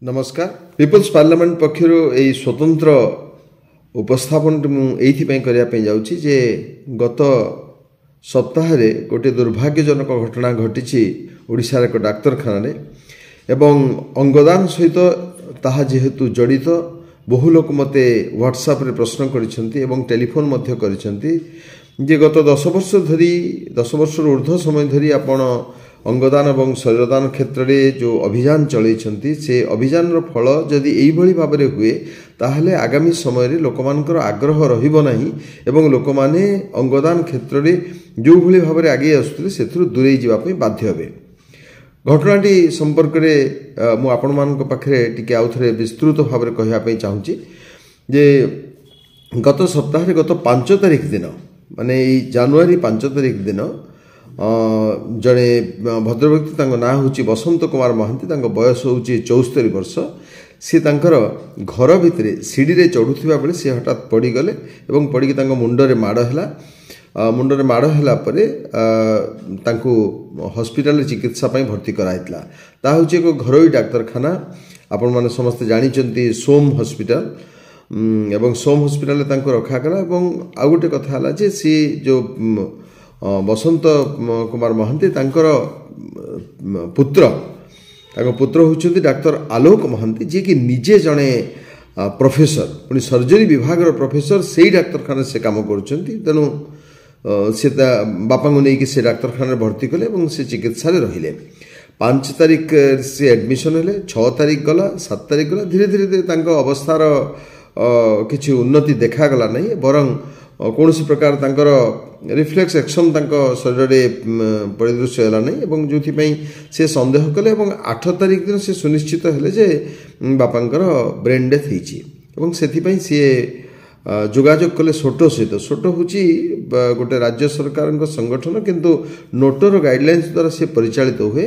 ନମସ୍କାର। People's parliament ପକ୍ଷରୁ ଏହି ସ୍ୱତନ୍ତ୍ର ଉପସ୍ଥାପନଟି ମୁଁ ଏଇଥିପାଇଁ କରିବା ପାଇଁ ଯାଉଛି ଯେ ଗତ ସପ୍ତାହରେ ଗୋଟିଏ ଦୁର୍ଭାଗ୍ୟଜନକ ଘଟଣା ଘଟିଛି ଓଡ଼ିଶାର ଏକ ଡାକ୍ତରଖାନାରେ ଏବଂ ଅଙ୍ଗଦାନ ସହିତ ତାହା ଯେହେତୁ ଜଡ଼ିତ, ବହୁ ଲୋକ ମୋତେ ହ୍ୱାଟ୍ସଆପ୍ରେ ପ୍ରଶ୍ନ କରିଛନ୍ତି ଏବଂ ଟେଲିଫୋନ୍ ମଧ୍ୟ କରିଛନ୍ତି ଯେ ଗତ 10 ବର୍ଷ ଧରି, 10 ବର୍ଷରୁ ଉର୍ଦ୍ଧ୍ୱ ସମୟ ଧରି ଆପଣ ଅଙ୍ଗଦାନ ଏବଂ ଶରୀରଦାନ କ୍ଷେତ୍ରରେ ଯେଉଁ ଅଭିଯାନ ଚଳାଇଛନ୍ତି, ସେ ଅଭିଯାନର ଫଳ ଯଦି ଏଇଭଳି ଭାବରେ ହୁଏ, ତାହେଲେ ଆଗାମୀ ସମୟରେ ଲୋକମାନଙ୍କର ଆଗ୍ରହ ରହିବ ନାହିଁ ଏବଂ ଲୋକମାନେ ଅଙ୍ଗଦାନ କ୍ଷେତ୍ରରେ ଯେଉଁଭଳି ଭାବରେ ଆଗେଇ ଆସୁଥିଲେ ସେଥିରୁ ଦୂରେଇ ଯିବା ପାଇଁ ବାଧ୍ୟ ହେବେ। ଘଟଣାଟି ସମ୍ପର୍କରେ ମୁଁ ଆପଣମାନଙ୍କ ପାଖରେ ଟିକେ ଆଉଥରେ ବିସ୍ତୃତ ଭାବରେ କହିବା ପାଇଁ ଚାହୁଁଛି ଯେ ଗତ ସପ୍ତାହରେ, ଗତ 5 ତାରିଖ ଦିନ, ମାନେ ଏଇ ଜାନୁଆରୀ 5 ତାରିଖ ଦିନ, ଜଣେ ଭଦ୍ରବ୍ୟକ୍ତି, ତାଙ୍କ ନାଁ ହେଉଛି ବସନ୍ତ କୁମାର ମହାନ୍ତି, ତାଙ୍କ ବୟସ ହେଉଛି 74 ବର୍ଷ। ସେ ତାଙ୍କର ଘର ଭିତରେ ସିଡ଼ିରେ ଚଢ଼ୁଥିବା ବେଳେ ସେ ହଠାତ୍ ପଡ଼ିଗଲେ ଏବଂ ପଡ଼ିକି ତାଙ୍କ ମୁଣ୍ଡରେ ମାଡ଼ ହେଲା। ମୁଣ୍ଡରେ ମାଡ଼ ହେଲା ପରେ ତାଙ୍କୁ ହସ୍ପିଟାଲରେ ଚିକିତ୍ସା ପାଇଁ ଭର୍ତ୍ତି କରାହେଇଥିଲା। ତାହା ହେଉଛି ଏକ ଘରୋଇ ଡାକ୍ତରଖାନା, ଆପଣମାନେ ସମସ୍ତେ ଜାଣିଛନ୍ତି, ସୋମ୍ ହସ୍ପିଟାଲ। ଏବଂ ସୋମ୍ ହସ୍ପିଟାଲରେ ତାଙ୍କୁ ରଖାଗଲା। ଏବଂ ଆଉ ଗୋଟେ କଥା ହେଲା ଯେ ସିଏ ଯେଉଁ ବସନ୍ତ କୁମାର ମହାନ୍ତି, ତାଙ୍କର ପୁତ୍ର, ତାଙ୍କ ପୁତ୍ର ହେଉଛନ୍ତି ଡାକ୍ତର ଆଲୋକ ମହାନ୍ତି, ଯିଏକି ନିଜେ ଜଣେ ପ୍ରଫେସର, ପୁଣି ସର୍ଜରୀ ବିଭାଗର ପ୍ରଫେସର, ସେଇ ଡାକ୍ତରଖାନାରେ ସେ କାମ କରୁଛନ୍ତି। ତେଣୁ ସେ ତା ବାପାଙ୍କୁ ନେଇକି ସେ ଡାକ୍ତରଖାନାରେ ଭର୍ତ୍ତି କଲେ ଏବଂ ସେ ଚିକିତ୍ସାରେ ରହିଲେ। 5 ତାରିଖ ସେ ଆଡ଼ମିସନ୍ ହେଲେ, 6 ତାରିଖ ଗଲା, 7 ତାରିଖ ଗଲା, ଧୀରେ ଧୀରେ ଧୀରେ ତାଙ୍କ ଅବସ୍ଥାର କିଛି ଉନ୍ନତି ଦେଖାଗଲା ନାହିଁ, ବରଂ କୌଣସି ପ୍ରକାର ତାଙ୍କର ରିଫ୍ଲେକ୍ସ ଆକ୍ସନ୍ ତାଙ୍କ ଶରୀରରେ ପରିଦୃଶ୍ୟ ହେଲା ନାହିଁ ଏବଂ ଯେଉଁଥିପାଇଁ ସେ ସନ୍ଦେହ କଲେ ଏବଂ 8 ତାରିଖ ଦିନ ସେ ସୁନିଶ୍ଚିତ ହେଲେ ଯେ ବାପାଙ୍କର ବ୍ରେନ୍ ଡେଥ୍ ହେଇଛି। ଏବଂ ସେଥିପାଇଁ ସିଏ ଯୋଗାଯୋଗ କଲେ ସୋଟୋ ସହିତ। ସୋଟୋ ହେଉଛି ଗୋଟେ ରାଜ୍ୟ ସରକାରଙ୍କ ସଂଗଠନ, କିନ୍ତୁ ନୋଟୋର ଗାଇଡ଼ଲାଇନ୍ସ ଦ୍ୱାରା ସେ ପରିଚାଳିତ ହୁଏ।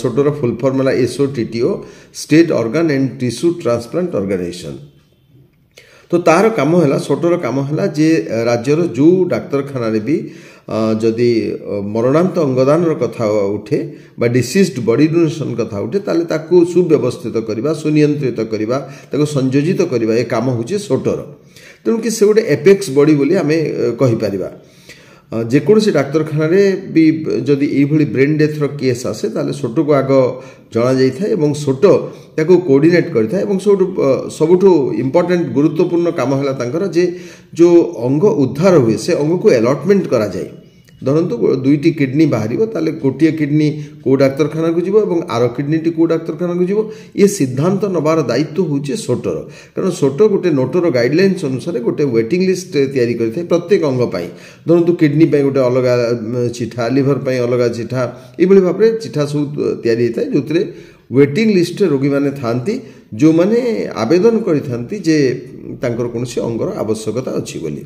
ସୋଟୋର ଫୁଲ୍ ଫର୍ମ ହେଲା S O T T O, state organ and tissue transplant organisation. ତ ତାର କାମ ହେଲା, ସୋଟୋର କାମ ହେଲା ଯେ ରାଜ୍ୟର ଯେଉଁ ଡାକ୍ତରଖାନାରେ ବି ଯଦି ମରଣାନ୍ତ ଅଙ୍ଗଦାନର କଥା ଉଠେ ବା ଡିସିଜ୍ଡ ବଡି ଡୋନେସନ୍ କଥା ଉଠେ, ତାହେଲେ ତାକୁ ସୁବ୍ୟବସ୍ଥିତ କରିବା, ସୁନିୟନ୍ତ୍ରିତ କରିବା, ତାକୁ ସଂଯୋଜିତ କରିବା, ଏ କାମ ହେଉଛି ସୋଟୋର। ତେଣୁକି ସେ ଗୋଟେ ଏପେକ୍ସ ବଡି ବୋଲି ଆମେ କହିପାରିବା। ଯେକୌଣସି ଡାକ୍ତରଖାନାରେ ବି ଯଦି ଏଇଭଳି ବ୍ରେନ୍ ଡେଥ୍ର କେସ୍ ଆସେ, ତାହେଲେ ସୋଟୋକୁ ଆଗ ଜଣାଯାଇଥାଏ ଏବଂ ସୋଟୋ ତାକୁ କୋଅର୍ଡିନେଟ୍ କରିଥାଏ। ଏବଂ ସବୁଠୁ ଇମ୍ପୋର୍ଟାଣ୍ଟ, ଗୁରୁତ୍ୱପୂର୍ଣ୍ଣ କାମ ହେଲା ତାଙ୍କର ଯେ ଯେଉଁ ଅଙ୍ଗ ଉଦ୍ଧାର ହୁଏ, ସେ ଅଙ୍ଗକୁ ଆଲଟମେଣ୍ଟ କରାଯାଏ। ଧରନ୍ତୁ 2ଟି କିଡ଼ନୀ ବାହାରିବ, ତାହେଲେ ଗୋଟିଏ କିଡ଼ନୀ କେଉଁ ଡାକ୍ତରଖାନାକୁ ଯିବ ଏବଂ ଆର କିଡ଼ନୀଟି କେଉଁ ଡାକ୍ତରଖାନାକୁ ଯିବ, ଏ ସିଦ୍ଧାନ୍ତ ନେବାର ଦାୟିତ୍ୱ ହେଉଛି ସୋଟୋର। କାରଣ ସୋଟୋ ଗୋଟେ ନୋଟୋର ଗାଇଡ଼ଲାଇନ୍ସ ଅନୁସାରେ ଗୋଟେ ୱେଟିଂ ଲିଷ୍ଟ ତିଆରି କରିଥାଏ ପ୍ରତ୍ୟେକ ଅଙ୍ଗ ପାଇଁ। ଧରନ୍ତୁ କିଡ଼ନୀ ପାଇଁ ଗୋଟେ ଅଲଗା ଚିଠା, ଲିଭର ପାଇଁ ଅଲଗା ଚିଠା, ଏଇଭଳି ଭାବରେ ଚିଠା ସବୁ ତିଆରି ହେଇଥାଏ, ଯେଉଁଥିରେ ୱେଟିଂ ଲିଷ୍ଟରେ ରୋଗୀମାନେ ଥାଆନ୍ତି, ଯେଉଁମାନେ ଆବେଦନ କରିଥାନ୍ତି ଯେ ତାଙ୍କର କୌଣସି ଅଙ୍ଗର ଆବଶ୍ୟକତା ଅଛି ବୋଲି।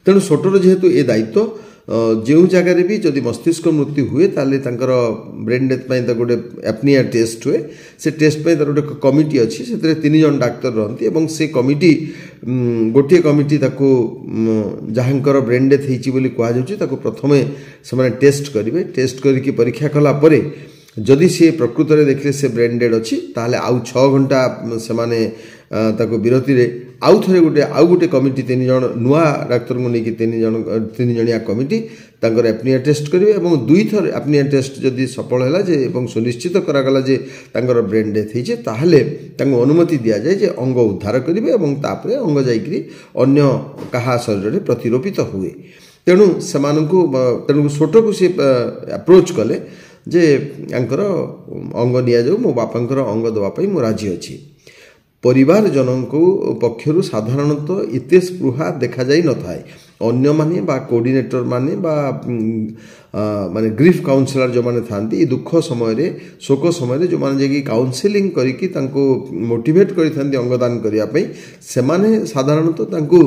ତେଣୁ ସୋଟୋର ଯେହେତୁ ଏ ଦାୟିତ୍ୱ, ଯେଉଁ ଜାଗାରେ ବି ଯଦି ମସ୍ତିଷ୍କ ମୃତ୍ୟୁ ହୁଏ, ତାହେଲେ ତାଙ୍କର ବ୍ରେନ୍ ଡେଥ୍ ପାଇଁ ତାକୁ ଗୋଟେ ଆପ୍ନିଆ ଟେଷ୍ଟ ହୁଏ। ସେ ଟେଷ୍ଟ ପାଇଁ ତାର ଗୋଟେ କମିଟି ଅଛି, ସେଥିରେ 3 ଜଣ ଡାକ୍ତର ରହନ୍ତି ଏବଂ ସେ କମିଟି, ଗୋଟିଏ କମିଟି ତାକୁ, ଯାହାଙ୍କର ବ୍ରେନ୍ ଡେଥ୍ ହେଇଛି ବୋଲି କୁହାଯାଉଛି, ତାକୁ ପ୍ରଥମେ ସେମାନେ ଟେଷ୍ଟ କରିବେ। ଟେଷ୍ଟ କରିକି ପରୀକ୍ଷା କଲା ପରେ ଯଦି ସିଏ ପ୍ରକୃତରେ ଦେଖିଲେ ସେ ବ୍ରେନ୍ ଡେଡ୍ ଅଛି, ତାହେଲେ ଆଉ 6 ଘଣ୍ଟା ସେମାନେ ତାକୁ ବିରତିରେ ଆଉ ଥରେ ଆଉ ଗୋଟେ କମିଟି, 3 ଜଣ ନୂଆ ଡାକ୍ତରଙ୍କୁ ନେଇକି 3 ଜଣ, 3 ଜଣିଆ କମିଟି ତାଙ୍କର ଆପ୍ନିଆ ଟେଷ୍ଟ କରିବେ। ଏବଂ 2ଥର ଆପ୍ନିଆ ଟେଷ୍ଟ ଯଦି ସଫଳ ହେଲା ଯେ ଏବଂ ସୁନିଶ୍ଚିତ କରାଗଲା ଯେ ତାଙ୍କର ବ୍ରେନ୍ ଡେଥ୍ ହେଇଛି, ତାହେଲେ ତାଙ୍କୁ ଅନୁମତି ଦିଆଯାଏ ଯେ ଅଙ୍ଗ ଉଦ୍ଧାର କରିବେ ଏବଂ ତାପରେ ଅଙ୍ଗ ଯାଇକରି ଅନ୍ୟ କାହା ଶରୀରରେ ପ୍ରତିରୋପିତ ହୁଏ। ତେଣୁ ସେମାନଙ୍କୁ, ତେଣୁ ସୋଟୋକୁ ସେ ଆପ୍ରୋଚ୍ କଲେ ଯେ ୟାଙ୍କର ଅଙ୍ଗ ନିଆଯାଉ, ମୋ ବାପାଙ୍କର ଅଙ୍ଗ ଦେବା ପାଇଁ ମୁଁ ରାଜି ଅଛି। ପରିବାର ଜନଙ୍କୁ ପକ୍ଷରୁ ସାଧାରଣତଃ ଏତେ ସ୍ପୃହା ଦେଖାଯାଇ ନଥାଏ। ଅନ୍ୟମାନେ ବା କୋଅର୍ଡିନେଟର ମାନେ ବା ମାନେ ଗ୍ରିଫ୍ କାଉନସିଲର ଯେଉଁମାନେ ଥାଆନ୍ତି, ଏ ଦୁଃଖ ସମୟରେ, ଶୋକ ସମୟରେ ଯେଉଁମାନେ ଯାଇକି କାଉନସିଲିଂ କରିକି ତାଙ୍କୁ ମୋଟିଭେଟ୍ କରିଥାନ୍ତି ଅଙ୍ଗଦାନ କରିବା ପାଇଁ, ସେମାନେ ସାଧାରଣତଃ ତାଙ୍କୁ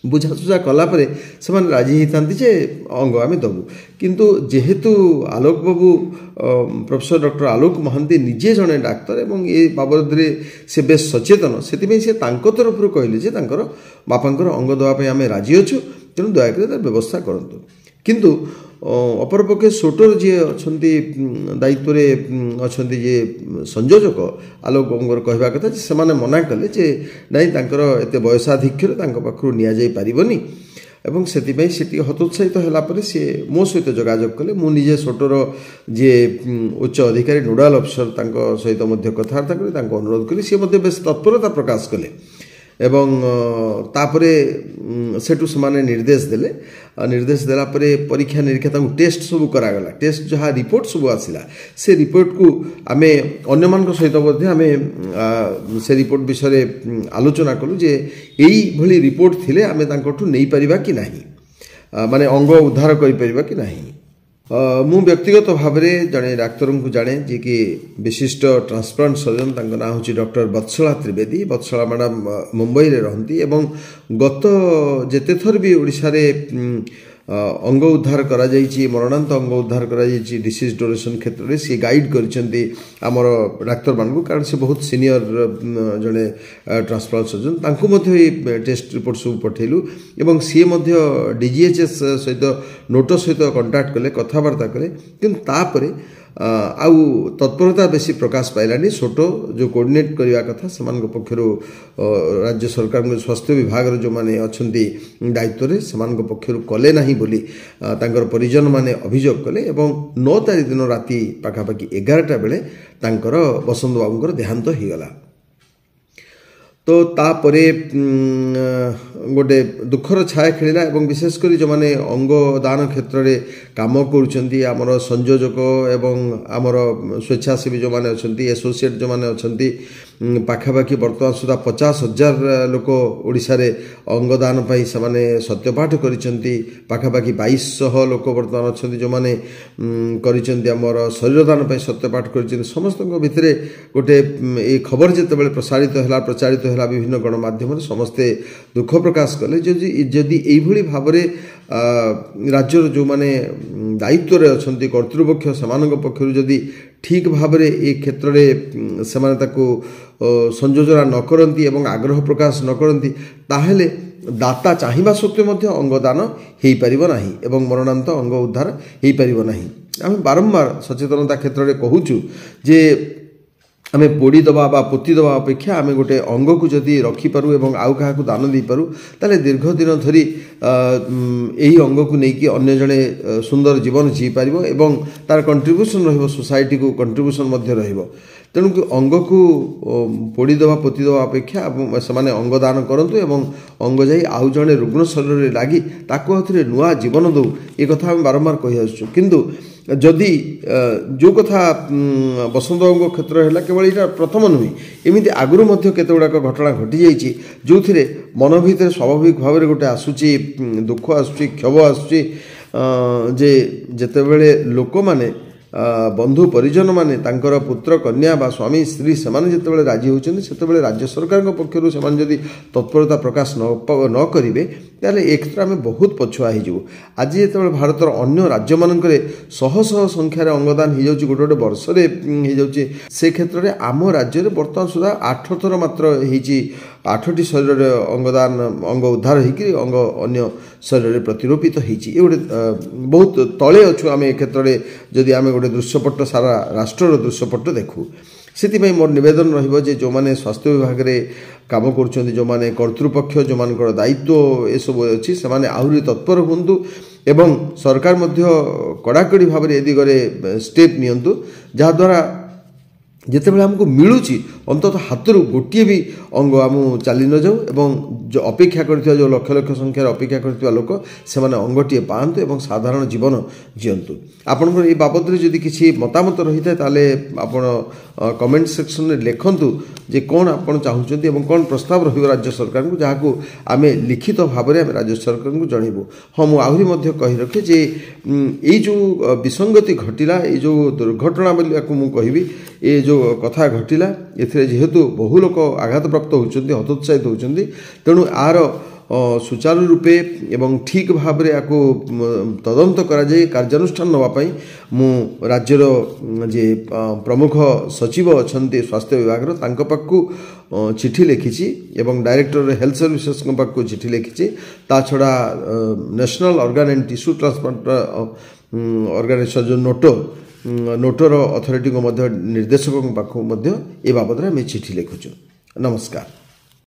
ବୁଝାସୁଝା କଲା ପରେ ସେମାନେ ରାଜି ହେଇଥାନ୍ତି ଯେ ଅଙ୍ଗ ଆମେ ଦେବୁ। କିନ୍ତୁ ଯେହେତୁ ଆଲୋକ ବାବୁ, ପ୍ରଫେସର ଡକ୍ଟର ଆଲୋକ ମହାନ୍ତି ନିଜେ ଜଣେ ଡାକ୍ତର ଏବଂ ଏ ବାବଦରେ ସେ ବେଶ ସଚେତନ, ସେଥିପାଇଁ ସେ ତାଙ୍କ ତରଫରୁ କହିଲେ ଯେ ତାଙ୍କର ବାପାଙ୍କର ଅଙ୍ଗ ଦେବା ପାଇଁ ଆମେ ରାଜି ଅଛୁ, ତେଣୁ ଦୟାକରି ତାର ବ୍ୟବସ୍ଥା କରନ୍ତୁ। କିନ୍ତୁ ଅପରପକ୍ଷେ ସୋଟୋର ଯିଏ ଅଛନ୍ତି ଦାୟିତ୍ୱରେ ଅଛନ୍ତି ଯିଏ ସଂଯୋଜକ ଆଲୋକ ବାବୁଙ୍କର କହିବା କଥା ଯେ ସେମାନେ ମନା କଲେ ଯେ ନାଇଁ, ତାଙ୍କର ଏତେ ବୟସାଧିକ୍ୟରେ ତାଙ୍କ ପାଖରୁ ନିଆଯାଇପାରିବନି। ଏବଂ ସେଥିପାଇଁ ସେ ଟିକେ ହତୋତ୍ସାହିତ ହେଲା ପରେ ସିଏ ମୋ ସହିତ ଯୋଗାଯୋଗ କଲେ। ମୁଁ ନିଜେ ସୋଟୋର ଯିଏ ଉଚ୍ଚ ଅଧିକାରୀ ନୋଡାଲ ଅଫିସର ତାଙ୍କ ସହିତ ମଧ୍ୟ କଥାବାର୍ତ୍ତା କରି ତାଙ୍କୁ ଅନୁରୋଧ କଲି। ସିଏ ମଧ୍ୟ ବେଶ ତତ୍ପରତା ପ୍ରକାଶ କଲେ ଏବଂ ତାପରେ ସେଠୁ ସେମାନେ ନିର୍ଦ୍ଦେଶ ଦେଲେ। ନିର୍ଦ୍ଦେଶ ଦେଲା ପରେ ପରୀକ୍ଷା ନିରୀକ୍ଷା ତାଙ୍କୁ ଟେଷ୍ଟ ସବୁ କରାଗଲା। ଟେଷ୍ଟ ଯାହା ରିପୋର୍ଟ ସବୁ ଆସିଲା, ସେ ରିପୋର୍ଟକୁ ଆମେ ଅନ୍ୟମାନଙ୍କ ସହିତ ମଧ୍ୟ ଆମେ ସେ ରିପୋର୍ଟ ବିଷୟରେ ଆଲୋଚନା କଲୁ ଯେ ଏଇଭଳି ରିପୋର୍ଟ ଥିଲେ ଆମେ ତାଙ୍କଠୁ ନେଇପାରିବା କି ନାହିଁ, ମାନେ ଅଙ୍ଗ ଉଦ୍ଧାର କରିପାରିବା କି ନାହିଁ। ମୁଁ ବ୍ୟକ୍ତିଗତ ଭାବରେ ଜଣେ ଡାକ୍ତରଙ୍କୁ ଜାଣେ, ଯିଏକି ବିଶିଷ୍ଟ ଟ୍ରାନ୍ସପ୍ଲାଣ୍ଟ ସର୍ଜନ। ତାଙ୍କ ନାଁ ହେଉଛି ଡକ୍ଟର ବତ୍ସଳା ତ୍ରିବେଦୀ। ବତ୍ସଳା ମ୍ୟାଡ଼ାମ ମୁମ୍ବାଇରେ ରହନ୍ତି ଏବଂ ଗତ ଯେତେଥର ବି ଓଡ଼ିଶାରେ ଅଙ୍ଗ ଉଦ୍ଧାର କରାଯାଇଛି, ମରଣାନ୍ତ ଅଙ୍ଗ ଉଦ୍ଧାର କରାଯାଇଛି ଡିସିଜ୍ ଡୋନେସନ୍ କ୍ଷେତ୍ରରେ, ସିଏ ଗାଇଡ଼ କରିଛନ୍ତି ଆମର ଡାକ୍ତରମାନଙ୍କୁ, କାରଣ ସେ ବହୁତ ସିନିୟର ଜଣେ ଟ୍ରାନ୍ସପ୍ଲାଣ୍ଟ ସର୍ଜନ। ତାଙ୍କୁ ମଧ୍ୟ ଏଇ ଟେଷ୍ଟ ରିପୋର୍ଟ ସବୁ ପଠେଇଲୁ ଏବଂ ସିଏ ମଧ୍ୟ ଡିଜିଏଚ୍ଏସ୍ ସହିତ ନୋଟୋ ସହିତ କଣ୍ଟାକ୍ଟ କଲେ, କଥାବାର୍ତ୍ତା କଲେ। କିନ୍ତୁ ତାପରେ ଆଉ ତତ୍ପରତା ବେଶୀ ପ୍ରକାଶ ପାଇଲାନି। ସୋଟୋ ଯେଉଁ କୋଅର୍ଡିନେଟ୍ କରିବା କଥା ସେମାନଙ୍କ ପକ୍ଷରୁ, ରାଜ୍ୟ ସରକାରଙ୍କ ସ୍ୱାସ୍ଥ୍ୟ ବିଭାଗର ଯେଉଁମାନେ ଅଛନ୍ତି ଦାୟିତ୍ୱରେ ସେମାନଙ୍କ ପକ୍ଷରୁ କଲେ ନାହିଁ ବୋଲି ତାଙ୍କର ପରିଜନମାନେ ଅଭିଯୋଗ କଲେ ଏବଂ 9 ତାରିଖ ଦିନ ରାତି ପାଖାପାଖି 11ଟା ବେଳେ ତାଙ୍କର ବସନ୍ତ ବାବୁଙ୍କର ଦେହାନ୍ତ ହେଇଗଲା। ତ ତାପରେ ଗୋଟେ ଦୁଃଖର ଛାୟା ଖେଳିଲା ଏବଂ ବିଶେଷ କରି ଯେଉଁମାନେ ଅଙ୍ଗ ଦାନ କ୍ଷେତ୍ରରେ କାମ କରୁଛନ୍ତି, ଆମର ସଂଯୋଜକ ଏବଂ ଆମର ସ୍ୱେଚ୍ଛାସେବୀ ଯେଉଁମାନେ ଅଛନ୍ତି, ଆସୋସିଏଟ୍ ଯେଉଁମାନେ ଅଛନ୍ତି, ପାଖାପାଖି ବର୍ତ୍ତମାନ ସୁଦ୍ଧା 50,000 ଲୋକ ଓଡ଼ିଶାରେ ଅଙ୍ଗଦାନ ପାଇଁ ସେମାନେ ସତ୍ୟପାଠ କରିଛନ୍ତି। ପାଖାପାଖି 2200 ଲୋକ ବର୍ତ୍ତମାନ ଅଛନ୍ତି ଯେଉଁମାନେ କରିଛନ୍ତି ଆମର ଶରୀର ଦାନ ପାଇଁ ସତ୍ୟପାଠ କରିଛନ୍ତି। ସମସ୍ତଙ୍କ ଭିତରେ ଗୋଟେ ଏ ଖବର ଯେତେବେଳେ ପ୍ରସାରିତ ହେଲା, ପ୍ରଚାରିତ ହେଲା ବିଭିନ୍ନ ଗଣମାଧ୍ୟମରେ, ସମସ୍ତେ ଦୁଃଖ ପ୍ରକାଶ କଲେ। ଯଦି ଏଇଭଳି ଭାବରେ ରାଜ୍ୟର ଯେଉଁମାନେ ଦାୟିତ୍ୱରେ ଅଛନ୍ତି କର୍ତ୍ତୃପକ୍ଷ, ସେମାନଙ୍କ ପକ୍ଷରୁ ଯଦି ଠିକ୍ ଭାବରେ ଏ କ୍ଷେତ୍ରରେ ସେମାନେ ତାକୁ ସଂଯୋଜନା ନ କରନ୍ତି ଏବଂ ଆଗ୍ରହ ପ୍ରକାଶ ନ କରନ୍ତି, ତାହେଲେ ଦାତା ଚାହିଁବା ସତ୍ତ୍ୱେ ମଧ୍ୟ ଅଙ୍ଗଦାନ ହେଇପାରିବ ନାହିଁ ଏବଂ ମରଣାନ୍ତ ଅଙ୍ଗ ଉଦ୍ଧାର ହେଇପାରିବ ନାହିଁ। ଆମେ ବାରମ୍ବାର ସଚେତନତା କ୍ଷେତ୍ରରେ କହୁଛୁ ଯେ ଆମେ ପୋଡ଼ିଦେବା ବା ପୋତିଦେବା ଅପେକ୍ଷା ଆମେ ଗୋଟେ ଅଙ୍ଗକୁ ଯଦି ରଖିପାରୁ ଏବଂ ଆଉ କାହାକୁ ଦାନ ଦେଇପାରୁ, ତାହେଲେ ଦୀର୍ଘ ଦିନ ଧରି ଏହି ଅଙ୍ଗକୁ ନେଇକି ଅନ୍ୟ ଜଣେ ସୁନ୍ଦର ଜୀବନ ଜିଇପାରିବ ଏବଂ ତାର କଣ୍ଟ୍ରିବ୍ୟୁସନ୍ ରହିବ, ସୋସାଇଟିକୁ କଣ୍ଟ୍ରିବ୍ୟୁସନ୍ ମଧ୍ୟ ରହିବ। ତେଣୁ ଅଙ୍ଗକୁ ପୋଡ଼ିଦେବା ପୋତିଦେବା ଅପେକ୍ଷା ସେମାନେ ଅଙ୍ଗଦାନ କରନ୍ତୁ ଏବଂ ଅଙ୍ଗ ଯାଇ ଆଉ ଜଣେ ରୁଗ୍ଣ ଶରୀରରେ ଲାଗି ତାକୁ ଆଉଥରେ ନୂଆ ଜୀବନ ଦେଉ, ଏ କଥା ଆମେ ବାରମ୍ବାର କହି ଆସୁଛୁ। କିନ୍ତୁ ଯଦି ଯେଉଁ କଥା ବସନ୍ତ ବାବୁଙ୍କ କ୍ଷେତ୍ରରେ ହେଲା, କେବଳ ଏଇଟା ପ୍ରଥମ ନୁହେଁ, ଏମିତି ଆଗରୁ ମଧ୍ୟ କେତେ ଗୁଡ଼ାକ ଘଟଣା ଘଟିଯାଇଛି ଯେଉଁଥିରେ ମନ ଭିତରେ ସ୍ୱାଭାବିକ ଭାବରେ ଗୋଟେ ଆସୁଛି ଦୁଃଖ ଆସୁଛି, କ୍ଷୋଭ ଆସୁଛି ଯେ ଯେତେବେଳେ ଲୋକମାନେ ବନ୍ଧୁ ପରିଜନମାନେ ତାଙ୍କର ପୁତ୍ର କନ୍ୟା ବା ସ୍ୱାମୀ ସ୍ତ୍ରୀ ସେମାନେ ଯେତେବେଳେ ରାଜି ହେଉଛନ୍ତି, ସେତେବେଳେ ରାଜ୍ୟ ସରକାରଙ୍କ ପକ୍ଷରୁ ସେମାନେ ଯଦି ତତ୍ପରତା ପ୍ରକାଶ ନ କରିବେ, ତାହେଲେ ଏ କ୍ଷେତ୍ରରେ ଆମେ ବହୁତ ପଛୁଆ ହେଇଯିବୁ। ଆଜି ଯେତେବେଳେ ଭାରତର ଅନ୍ୟ ରାଜ୍ୟମାନଙ୍କରେ ଶହ ଶହ ସଂଖ୍ୟାରେ ଅଙ୍ଗଦାନ ହେଇଯାଉଛି, ଗୋଟେ ଗୋଟେ ବର୍ଷରେ ହେଇଯାଉଛି, ସେ କ୍ଷେତ୍ରରେ ଆମ ରାଜ୍ୟରେ ବର୍ତ୍ତମାନ ସୁଦ୍ଧା 8 ଥର ମାତ୍ର ହେଇଛି। 8ଟି ଶରୀରରେ ଅଙ୍ଗଦାନ, ଅଙ୍ଗ ଉଦ୍ଧାର ହେଇକରି ଅଙ୍ଗ ଅନ୍ୟ ଶରୀରରେ ପ୍ରତିରୋପିତ ହେଇଛି। ଏ ଗୋଟେ ବହୁତ ତଳେ ଅଛୁ ଆମେ ଏ କ୍ଷେତ୍ରରେ, ଯଦି ଆମେ ଗୋଟେ ଦୃଶ୍ୟପଟ୍ଟ, ସାରା ରାଷ୍ଟ୍ରର ଦୃଶ୍ୟପଟ୍ଟ ଦେଖୁ। ସେଥିପାଇଁ ମୋର ନିବେଦନ ରହିବ ଯେ ଯେଉଁମାନେ ସ୍ୱାସ୍ଥ୍ୟ ବିଭାଗରେ କାମ କରୁଛନ୍ତି, ଯେଉଁମାନେ କର୍ତ୍ତୃପକ୍ଷ, ଯେଉଁମାନଙ୍କର ଦାୟିତ୍ୱ ଏସବୁ ଅଛି, ସେମାନେ ଆହୁରି ତତ୍ପର ହୁଅନ୍ତୁ ଏବଂ ସରକାର ମଧ୍ୟ କଡ଼ାକଡ଼ି ଭାବରେ ଏ ଦିଗରେ ଷ୍ଟେପ୍ ନିଅନ୍ତୁ, ଯାହାଦ୍ୱାରା ଯେତେବେଳେ ଆମକୁ ମିଳୁଛି ଅନ୍ତତଃ ହାତରୁ ଗୋଟିଏ ବି ଅଙ୍ଗ ଆମକୁ ଚାଲି ନଯାଉ ଏବଂ ଅପେକ୍ଷା କରିଥିବା ଯେଉଁ ଲକ୍ଷ ଲକ୍ଷ ସଂଖ୍ୟାରେ ଅପେକ୍ଷା କରିଥିବା ଲୋକ ସେମାନେ ଅଙ୍ଗଟିଏ ପାଆନ୍ତୁ ଏବଂ ସାଧାରଣ ଜୀବନ ଜିଅନ୍ତୁ। ଆପଣଙ୍କର ଏ ବାବଦରେ ଯଦି କିଛି ମତାମତ ରହିଥାଏ, ତାହେଲେ ଆପଣ କମେଣ୍ଟ ସେକ୍ସନରେ ଲେଖନ୍ତୁ ଯେ କ'ଣ ଆପଣ ଚାହୁଁଛନ୍ତି ଏବଂ କ'ଣ ପ୍ରସ୍ତାବ ରହିବ ରାଜ୍ୟ ସରକାରଙ୍କୁ, ଯାହାକୁ ଆମେ ଲିଖିତ ଭାବରେ ଆମେ ରାଜ୍ୟ ସରକାରଙ୍କୁ ଜଣାଇବୁ। ହଁ, ମୁଁ ଆହୁରି ମଧ୍ୟ କହି ରଖେ ଯେ ଏଇ ଯେଉଁ ବିସଙ୍ଗତି ଘଟିଲା, ଏଇ ଯେଉଁ ଦୁର୍ଘଟଣା ବୋଲି ୟାକୁ ମୁଁ କହିବି, ଏ ଯେଉଁ କଥା ଘଟିଲା, ଏଥିରେ ଯେହେତୁ ବହୁ ଲୋକ ଆଘାତପ୍ରାପ୍ତ ହେଉଛନ୍ତି, ହତୋତ୍ସାହିତ ହେଉଛନ୍ତି, ତେଣୁ ଆର ସୁଚାରୁ ରୂପେ ଏବଂ ଠିକ୍ ଭାବରେ ୟାକୁ ତଦନ୍ତ କରାଯାଇ କାର୍ଯ୍ୟାନୁଷ୍ଠାନ ନେବା ପାଇଁ ମୁଁ ରାଜ୍ୟର ଯେ ପ୍ରମୁଖ ସଚିବ ଅଛନ୍ତି ସ୍ୱାସ୍ଥ୍ୟ ବିଭାଗର, ତାଙ୍କ ପାଖକୁ ଚିଠି ଲେଖିଛି ଏବଂ ଡାଇରେକ୍ଟର ହେଲ୍ଥ ସର୍ଭିସେସଙ୍କ ପାଖକୁ ଚିଠି ଲେଖିଛି। ତା ଛଡ଼ା National Organ and Tissue Transplant Organisation ଯେଉଁ ନୋଟୋର ଅଥରିଟିଙ୍କୁ ମଧ୍ୟ, ନିର୍ଦ୍ଦେଶକଙ୍କ ପାଖକୁ ମଧ୍ୟ ଏ ବାବଦରେ ଆମେ ଚିଠି ଲେଖୁଛୁ। ନମସ୍କାର।